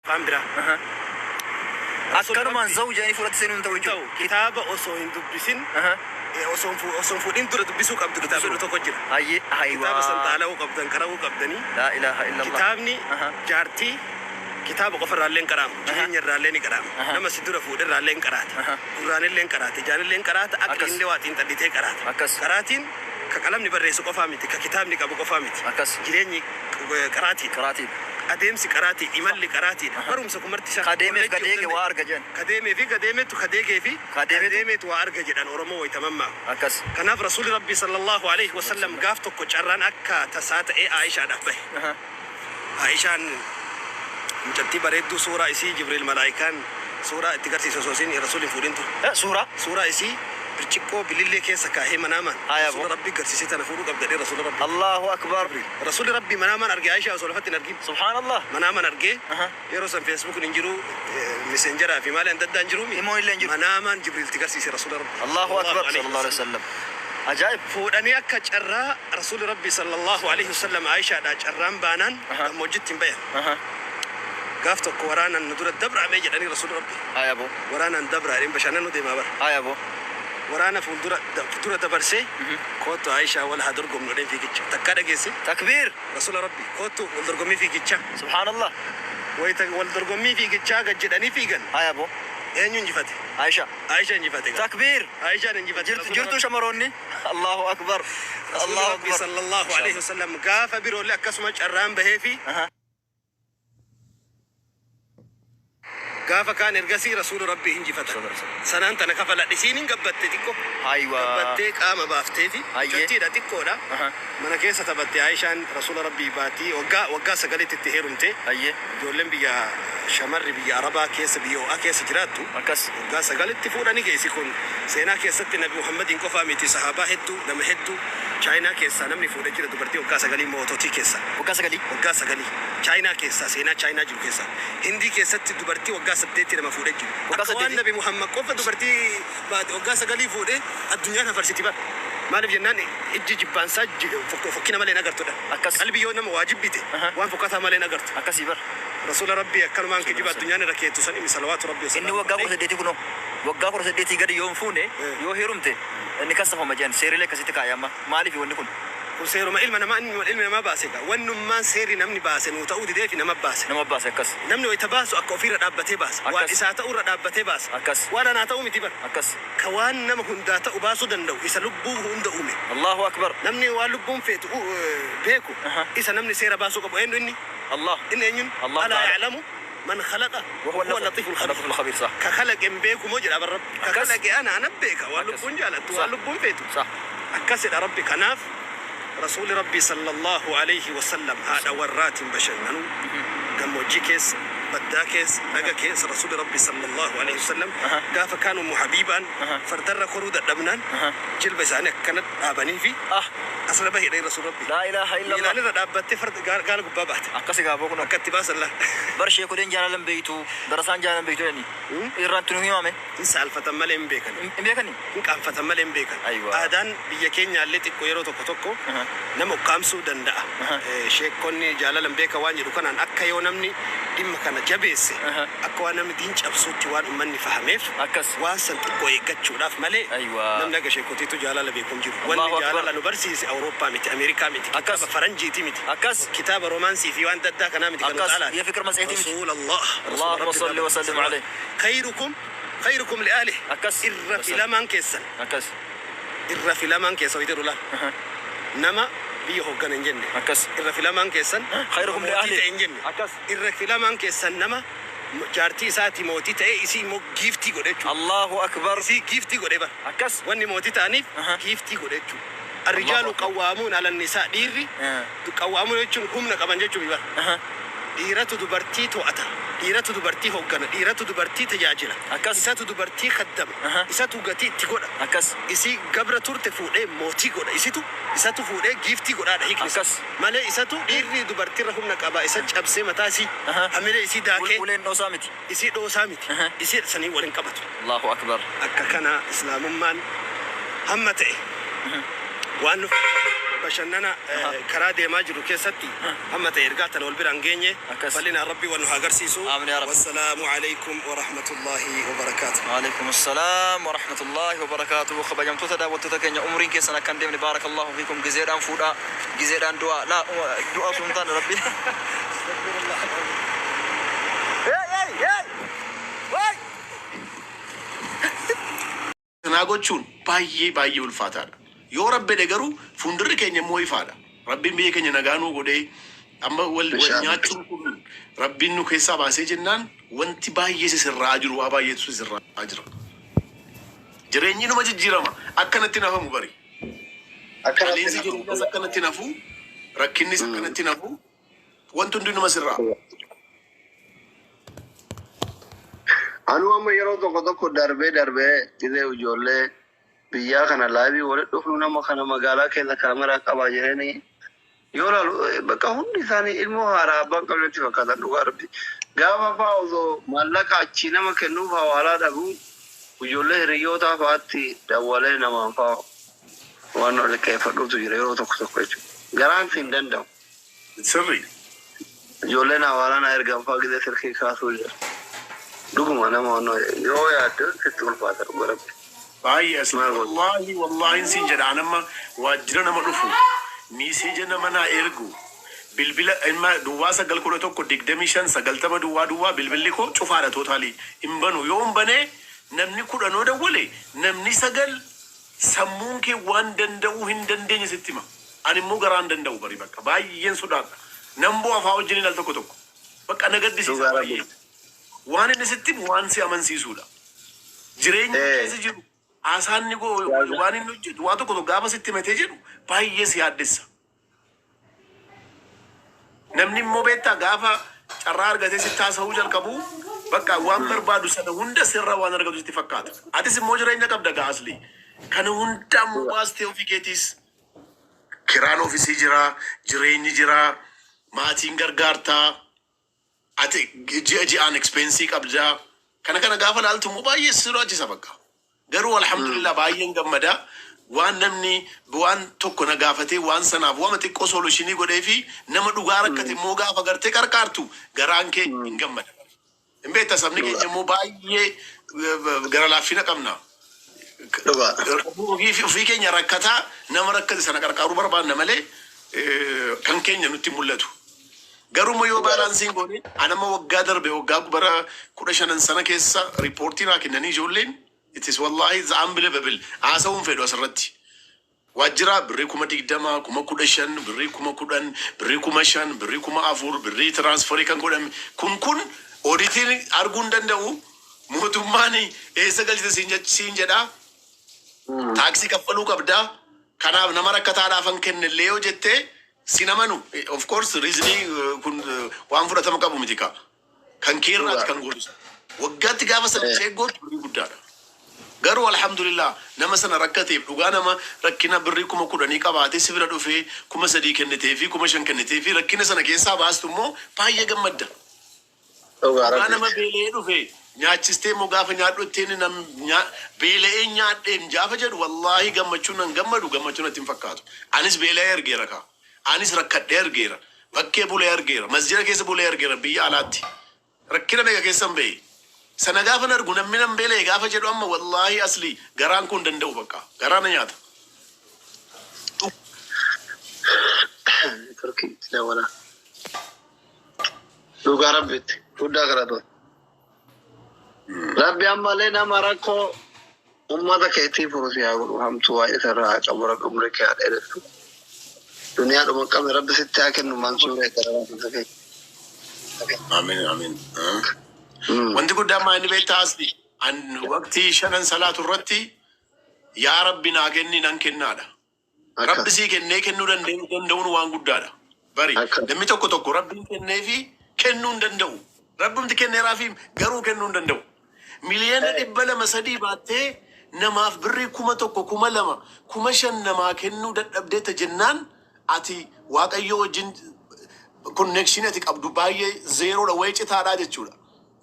Afaan biraa. Akkanumaan zawu jedhanii fuulatti seenuu hin ta'u Ta'u jechuudha. kitaaba osoo hin dubbisin osoo hin fuudhin dura dubbisuu qabdu kitaaba tokko jira. Hayyee Kitaaba san haywaa. xaala'uu qabdan qara'uu qabdanii. Laa ilaaha illallah. Kitaabni jaartii kitaaba qofa irraallee hin qaraamu. Jireenya irraallee ni qaraama. Nama si dura fuudhe irraallee hin qaraata. Gurraanillee hin qaraata. Ijaanillee hin qaraata. Aqliinillee waa xiinxallitee qaraata. Akkas. Qaraatiin ka qalamni barreessu qofaa miti. Ka kitaabni qabu qofaa miti. Akkas. Jireenyi qaraatiin. Qaraatiin. Adeemsi qaraatii imalli qaraatiidha. Barumsa kun marti isaa. Ka deemeef ka deege waa arga jedhan. Ka deemee fi ka deemetu ka deegee fi Ka deemetu- deemetu waa arga jedhan Oromoo wayitamammaa. Akkas. Kanaaf Rasuulli Rabbii sallallahu alaihi wasallam gaaf tokko carraan akka tasaa ta'ee Aayishaadhaaf bahe. Aayishaan mucattii bareedduu suuraa isii Jibriil malaayikaan suuraa itti garsiise osoo isiin Rasuulli hin fuudhin ture. Suuraa. Suuraa isii birciqqoo bilillee keessa kaahee manaamaan Haa yaaboo. Rasuula Rabbii garsiisee tana fuudhuu qabda jedhee Rasuula Rabbii. Allahu akbar. Rasuulli Rabbii manaamaan argee Aayishaa osoo lafatti hin argin. Subhaanallah. Manaamaan argee yeroo san feesbuukni hin jiru miseenjaraa fi maali adda addaa hin jiru. Imoon illee hin jiru. Manaamaan Jibriil itti garsiise Rasuula Rabbii. Allahu akbar. Sallallahu alaihi wasallam. Ajaa'ib. Fuudhanii akka carraa Rasuulli Rabbii sallallahu alaihi wasallam Aayishaadhaa carraan baanaan gammoojjitti hin bayan. Gaaf tokko waraanaan nu dura dabraamee jedhanii Rasuulli Rabbii. Haa yaaboo. Waraanaan dabraa jedheen bashannanuu deemaa bara. Haa yaaboo. Waraana fuuldura dura dabarsee kootu Aayishaa wal haa dorgomnu jedheen fiigicha. Takkaa dhageesse Takbiir. Rasuula Rabbii kootu wal dorgommii fiigichaa. Subhaanallah. Wayita wal dorgommii fiigichaa gad jedhanii fiigan Haa yaaboo. eenyu injifate? Aayishaa. Aayishaa injifate. Takbiir. Aayishaan injifate. Jirtu jirtu shamarroonni. Allahu akbar. Rasuulli Allahu Rabbii akbar. sallallahu alaihi wasallam gaafa biroollee akkasuma carraan bahee fi gaafa kaan ergasii Rasuulli Rabbii injifata. Sanaan tana kafaladhe isiin hin gabbatte xiqqoo. Haywaa. Gabbattee qaama baafteeti. Hayyee. Mucattiidha xiqqoodha. Mana keessa taphatte Aayishaan Rasuula Rabbii baatii waggaa waggaa sagalitti itti heerumte. Hayyee. Ijoolleen biyya shamarri biyya Arabaa keessa biyya ho'aa keessa jiraattu. Akkas. Waggaa sagalitti fuudhanii geessi kun seenaa keessatti Nabi Muhammadiin qofaa miti sahaabaa hedduu nama hedduu Chaayinaa keessaa namni fuudhee jira dubartii waggaa sagalii moototii keessa. Waggaa sagalii. Waggaa sagalii Chaayinaa keessaa seenaa Chaayinaa jiru keessaa Hindii keessatti dubartii waggaa saddeetti nama fuudhee jiru. Waggaa Akka waan saddeetii? Nabi Muhammad qofa dubartii baate waggaa sagalii fuudhee addunyaan hafarsiti bara. Maaliif jennaan ijji jibbaansaa fokkina malee hin agartudha. Akkas. Qalbii yoo nama waa jibbite waan fokkataa malee hin agartu. Akkasii bara. Rasuula Rabbii akkanumaan kijiba addunyaan irra keettu san imi salawaatu Rabbii Inni waggaa 18 kunoo. Waggaa 18 gadi yoo hin fuune yoo heerumte inni kassafama jedhan seerilee akkasitti kaa'e amma. Maaliif wanni kun? Kun seeruma ilma namaa ilmi namaa baase egaa. Wannummaan seerri namni baase nuu ta'uu dideefi nama baase. Nama baase akkas. Namni wayita baasu akka ofiirra dhaabbatee baasa. Waan Akkas. isaa ta'urra dhaabbatee baasa. Akkas. Waan anaa ta'uu miti bara. Akkas. Ka waan nama hundaa ta'u baasuu danda'u isa lubbuu hunda uume. Allahu akbar. Namni waan lubbuun feetu beeku isa namni seera baasuu qabu eenyu inni? Allah. Inni eenyuun? Allah Alaa ta'ala. ya'lamu man khalaqa Wa huwa huwa latiiful khabiir. Latiful khabiir sah. Ka khalaqe hin beeku moo jedha bara Rabbi. Ka Akkas. khalaqe ana ana beeka waan Akkas. lubbuun jaalattu Sah. waan lubbuun feetu. Sah. Akkasidha Rabbi kanaaf Rasuulli Rabbii sallallahu alaihi wasallam haadha warraatiin bashannanuu gammoojjii keessa baddaa keessa laga keessa Rasuulli Rabbii sallallahu alaihi wasallam gaafa kaan Ummu Habiibaan fardarra koruu dadhabnaan jilba isaanii akkana dhaabanii fi asirra bahee Rasuulli Rabbii. Laa ilaaha illallah. Miilaan irra dhaabbattee farda gaala gubbaa baate. Akkasi gaafoo kunoo. Akka itti baasan laa. Bar sheekoleen jaalalan beeytu darasaan jaalalan beeytu jedhanii. Irraantu nu himame. Hin saalfatan malee hin beekan. Hin beekani? Hin qaanfatan malee hin beekan. Aywa. Aadaan biyya keenyaallee xiqqoo yeroo tokko tokko nama ukkaamsuu danda'a. Sheekonni jaalalan beekan waan jedhu kanaan akka yoo namni dhimma kana jabeesse akka waan namni diin cabsuutti waan ummanni fahameef Akkas. waan san xiqqoo eeggachuudhaaf malee Aywa. namni akka sheekotiitu jaalala beeku hin jiru. Allahu Wanni Akbar. jaalala nu barsiise Awurooppaa miti, Ameerikaa miti, Akkas. kitaaba faranjiiti miti, Akkas. kitaaba roomaansii fi waan daddaa kanaa miti kan nu Akkas. caalaati. Ye fikir matseetii miti. Rasuulallah. Allahumma salli wa sallim alayhi. Khayrukum khayrukum li ahlihi. Akkas. Irra filamaan keessan. Akkas. Irra filamaan keessan wayita dhulaa. Nama biyya hooggana hin jenne. Akkas. Irra filamaan keessan Khayrukum li mootii ahlihi. ta'e hin jenne. Akkas. Irra filamaan keessan nama jaartii isaatii mootii ta'e isii immoo giiftii godhe jechuudha. Allahu akbar. Isii giiftii godhe bara. Akkas. Wanni mootii ta'aniif giiftii godhe jechuudha. Arrijaalu qawwaamuun ala nisaa dhiirri qawwaamuun jechuun humna qaban jechuudha bara. Dhiiratu dubartii to'ata. Dhiiratu dubartii hooggana. Dhiiratu dubartii tajaajila. Akkas. Isatu dubartii kaddama. Isatu gatii itti godha. Akkas. Isii gabra turte fuudhee mootii godha. Isitu isatu fuudhee giiftii godhaadha hiikni isaa. Akkas. Malee isatu dhiirri dubartiirra humna qaba. Isa cabsee mataa isii hamilee isii daakee Uleen dhoosaa miti. isii dhoosaa miti. Isii sanii waliin qabatu. Allahu akbar. Akka kana islaamummaan hamma ta'e waan nu Bashannana karaa deemaa jiru keessatti hamma ta'e ergaa tana wal bira hin geenye. Akkas. Bal'inaan Rabbi wal nu haa agarsiisu. Aamin yaa Rabbi. Wassalaamu alaikum wa rahmatullahi wa barakaatuh. Waalaikum assalaam wa rahmatullahi wa barakaatuh. Kabajamtoota daawwattoota keenya, umriin keessan akka hin deemne, baarakallahu fiikum, gizeedhaan fuudhaa, gizeedhaan du'aa, laa du'a osoo hin taane Rabbi. Hey, hey, hey! Hey! Kanaa gochuun baay'ee baay'ee ulfaataadha. Yoo Rabbi jedhe garuu fuuldurri keenya immoo ifaadha. Rabbiin biyya keenya nagaa nuu godhee, amma wal wal Inshallah. nyaachuun kun Rabbiin nu keessaa baasee jennaan, wanti baay'ee sisirraa jiru, waa baay'eetu sisirraa jira. Jireenyi numa jijjiirama, akkanatti nafamu bari. Akkanatti Qaaleensi nafamu. jireenyaas akkanatti nafu, rakkinnis akkanatti nafu, wanti hundi numa sirraa. Anuu amma yeroo tokko tokko darbee darbee dhibee ijoollee biyyaa kana live walitti dhufnu, nama kana magaalaa keessa kaameraa qabaa jedhanii yoo laalu, bakka hundi isaanii ilmoo haaraa abbaan qabnetti fakkaatan, dhugaa Rabbi. Gaafa fa'aa osoo maallaqa achii nama kennuuf hawaalaa dhabu, ijoollee hiriyyootaa fa'aatti dawwalee namaan fa'aa waan ol liqeeffadhuutu jira yeroo tokko tokko jechuudha. Garaan si hin danda'u. Sirri. Ijoolleen hawaalaa na ergan fa'aa gisee silkii kaasuu jira. Dhuguma nama waan yoo yaadde sitti ulfaata, dhuga Rabbi. Baay'ee asli. Maal godhu? Wallaahi, wallaahi siin jedha, an amma waajjira nama dhufu, message nama naa ergu, bilbila ilma 0911259000 bilbilli koo cufaadha, totally hin banu. Yoo hin banee namni 10 dawwale, namni sagal sammuun kee waan danda'uu hin dandeenye sitti hima. Ani immoo garaa hin danda'u bari, bakka baay'een sodaadha. Nan bu'a fa'aa wajjin al tokko tokko. Bakka na gaddisiisa Dhugaa Rabbi. baay'ee. Waan inni sitti himu waan si amansiisudha. Jireenya keessa jiru, haasaan inni waan inni hojjetu, waa tokko tokko gaafa sitti himatee jedhu baay'ee si yaaddessa. Namni immoo beektaa, gaafa carraa argatee sitti haasa'uu jalqabu, bakka waan barbaadu sana hunda sirra waan argatu sitti fakkaata. Atis immoo jireenya qabda gaa asli. Kana hunda ammoo baastee ofii keetiis kiraan ofisii jira, jireenyi jira, maatiin gargaartaa, ati ji'a ji'aan expense qabdaa. Kana kana gaafa laaltu immoo baay'ee si sodaachisa bakka. Garuu alhamdulillah, baay'een gammada. Waan namni waan tokko na gaafatee, waan sanaaf waama xiqqoo solution godhee fi nama dhugaa rakkate immoo gaafa gartee qarqaartu, garaan kee hin gammada. Hin beekta, sabni keenya immoo baay'ee gara laaffina qabna. Dhugaa. Ofii keenya rakkataa nama rakkate sana qarqaaruu barbaanna malee kan keenya nutti mul'atu. Garuu immoo yoo balance goone, anama waggaa darbe, waggaa bara 15 sana keessa report naa kennanii ijoolleen, it is wallahi is unbelievable, haasa'uun fedhu asirratti. Waajjira birrii 20,000, 15,000, birrii 10,000, birrii 5,000, birrii 4,000, birrii transfer kan godhame kun auditiin arguu hin danda'u. Mootummaan eessa galchite siin jedhaa. Taaksii kaffaluu qabdaa. Kanaaf nama rakkataadhaaf han kennellee yoo jettee sin amanu. Of course reason kun waan fudhatama qabu miti kaa. Kan keerraati kan gootu. Waggaatti gaafa sana check gootu birrii guddaadha. Garuu alhamdulillah, nama sana rakkateef, dhugaa nama rakkina birrii 10,000 qabaatee si bira dhufee 3,000 kennitee fi 5,000 kennitee fi rakkina sana keessaa baastu immoo baay'ee gammadda. Dhugaa Dhugaa nama Rabbi. beela'ee dhufe nyaachistee immoo gaafa nyaadhu ittiin nam beela'ee nyaadheen gaafa jedhu, wallaahi gammachuun nan gammadu gammachuun natti hin fakkaatu. Anis beela'ee argeera kaa. Anis rakkadhee argeera. Bakkee bulee argeera. Masjida keessa bulee argeera biyya alaatti. Rakkina meeqa keessan bahe. Sana gaafa argu, namni nan beela'e gaafa jedhu, amma wallaahi asli garaan kun danda'u, bakka garaa na nyaata. Turkii itti dabalaa. Dhugaa Rabbitti guddaa galatoon. Rabbi ammallee nama rakkoo ummata keetii furu si haa godhu, hamtuu waa'ee isarraa haa qabu, Rabbi umrii kee haa dheeressu. Duniyaa dhuma hin qabne Rabbi sitti haa kennu, Mansuuree gara kee. Amiin, amiin. Wanti guddaan maa inni beektaa asli? An waqtii shanan salaatu irratti yaa Rabbi naa kenni nan kennaadha. Rabbi sii kennee kennuu danda'uun waan guddaadha. Bari namni tokko tokko Rabbiin kennee fi kennuu hin danda'u. Rabbumti kenneeraa fi garuu kennuu hin danda'u. Miliyoona 200 sadii baattee namaaf birrii 1,000, 2,000, 5,000 namaa kennuu dadhabdeetta jennaan, ati Waaqayyoo wajjin connection ati qabdu baay'ee zerodha, wayii citaadhaa jechuudha.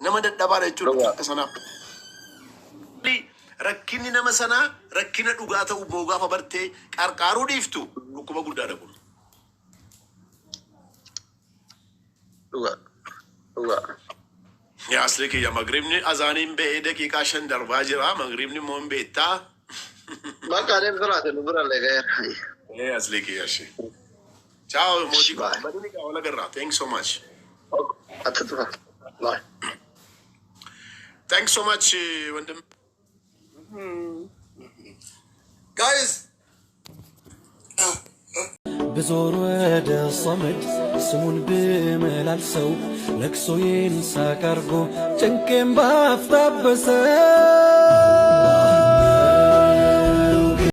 Nama dadhabaadha jechuudha akka sanaaf. Rakkinni nama sanaa rakkina dhugaa ta'uu immoo gaafa bartee qarqaaruu dhiiftu dhukkuba guddaadha kun. Dhugaa. Dhugaa. Yaa asli kiyya, magribni azaaniin ba'ee daqiiqaa 5 darbaa jira. Magribni immoo hin beektaa. Bakka adeem solaate nu bira illee ga'eera. Ee, asli kiyya ishee. Ciao, mootii koo. Bye. Badini gaa wal agarraa. Thanks so much. Ati tufa. Bye. Thanks so much, ወንድም። Guys. ብዞር ወደ ሰመድ ስሙን ብመላልሰው ለቅሶዬን ሳቅ አርጎ ጭንቄን ባፍታበሰው።